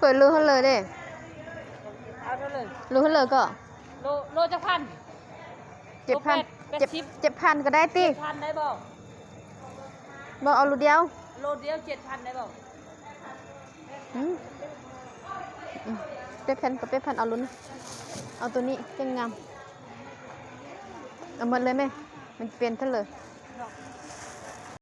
เปิดรูเท่าเลยเด้ รูเท่าเลยก็ เจ็ดพัน เจ็ดพันก็ได้ติ บอกเอารูเดียว อืม อืม เจ็ดพันกับแปดพัน เอารูนี้ เอาตัวนี้ยังงาม เอาหมดเลยแม่ มันเป็นเท่าไหร่